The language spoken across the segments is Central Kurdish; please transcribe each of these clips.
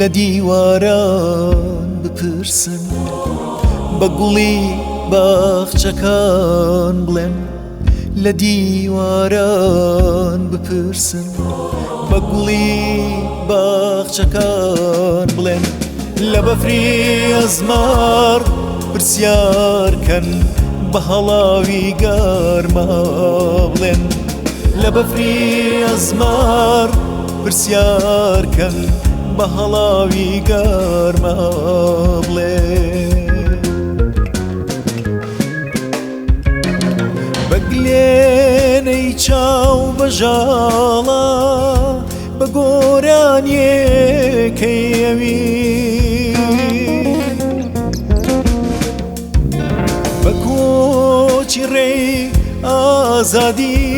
لە دیواران بپرسن بە گوڵی باخچەکان بڵێن لە دیواران بپرسن بە گوڵی باخچەکان بڵێن لە بەفری ئەزمار پرسیار کەن بە هەڵاوی گەرما بڵێن لە بەفری ئەزمار پرسیار کەن بە هەڵاوی گەرما بڵێن بە گلێنەی چاو بەژاڵە بە گۆرانیەکەی ئەوی بە کۆچی ڕێی ئازادی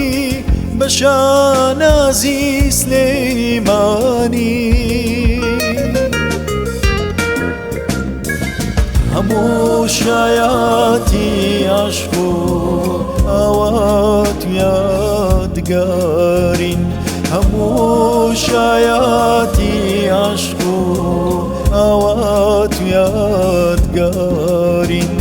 بە شانازی سلێمانی هەموو شایەتی عەشق و ئاوات و یادگارین هەموو شایەتی عەشق و ئاوات و یادگارین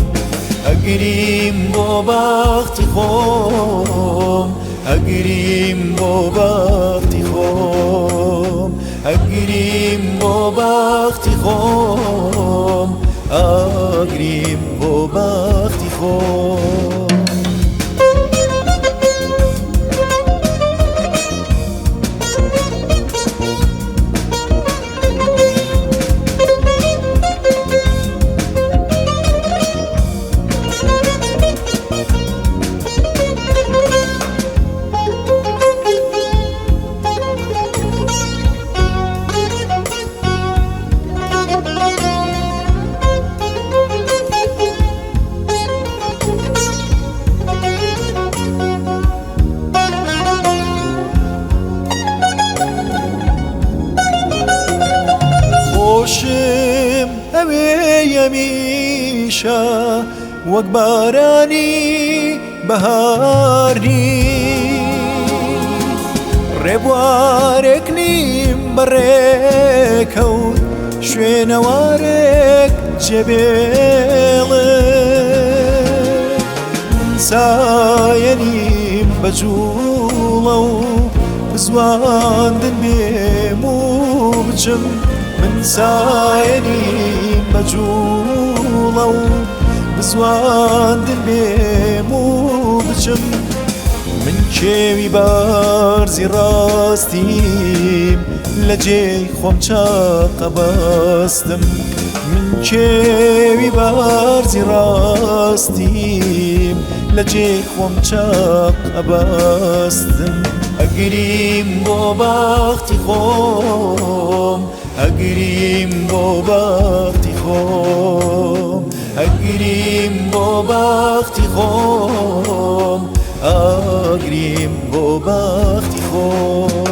ئەگریم بۆ بەختی خۆم ئەگریم بۆ بەختی خۆم ئەگریم بۆ بەختی خۆم ئەگریم بۆ بەختی خۆم. خۆشم ئەوێ یەمیشە وەک بارانی بەهاری ڕێبوارێک نیم بەڕێکەوت شوێنەوارێک جێبێڵێ من سایەنیم بە جوڵە و بزواندن بێم و بچم من سایەنیم بە جوڵە و بزواندن بێم و بچم من کێوی بارزی ڕاستیم لە جێی خۆم چاقە بەستم من کێوی بارزی ڕاستیم لە جێی خۆم چاقە بەستم ئەگریم بۆ بەختی خۆم ئەگریم بۆ بەختی خۆم ئەگریم بۆ بەختی خۆم ئەگریم بۆ بەختی خۆم.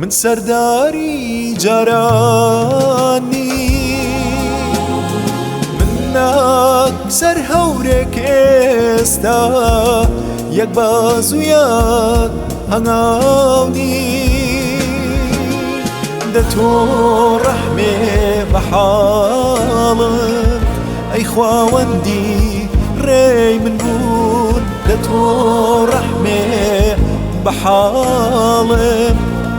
من سەرداری جاران نیم. من ناک سەر هەورێک ئێستا یەک بازوو یەک هەنگاو نیم. دە تۆ ڕەحمێ بە حاڵم ئەی خواوەندی ڕێی من بوون. دە تۆ ڕەحمێ بە حاڵم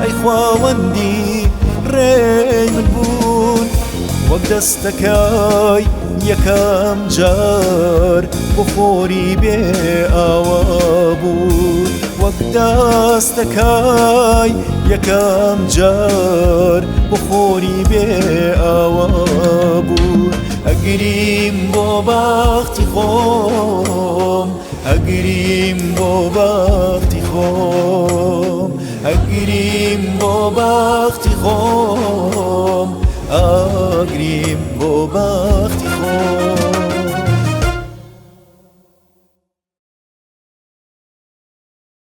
ئەی خواوەندی ڕێی من بوون. وەک دەستەکای یەکەم جار بۆ خۆری بێ ئاوا بوون. وەک دەستەکای یەکەم جار بۆ خۆری بێ ئاوا بوون. ئەگریم بۆ بەختی خۆم، ئەگریم بۆ بەختی خۆم، ئەگریم بۆ بەختی خۆم، ئەگریم بۆ بەختی خۆم.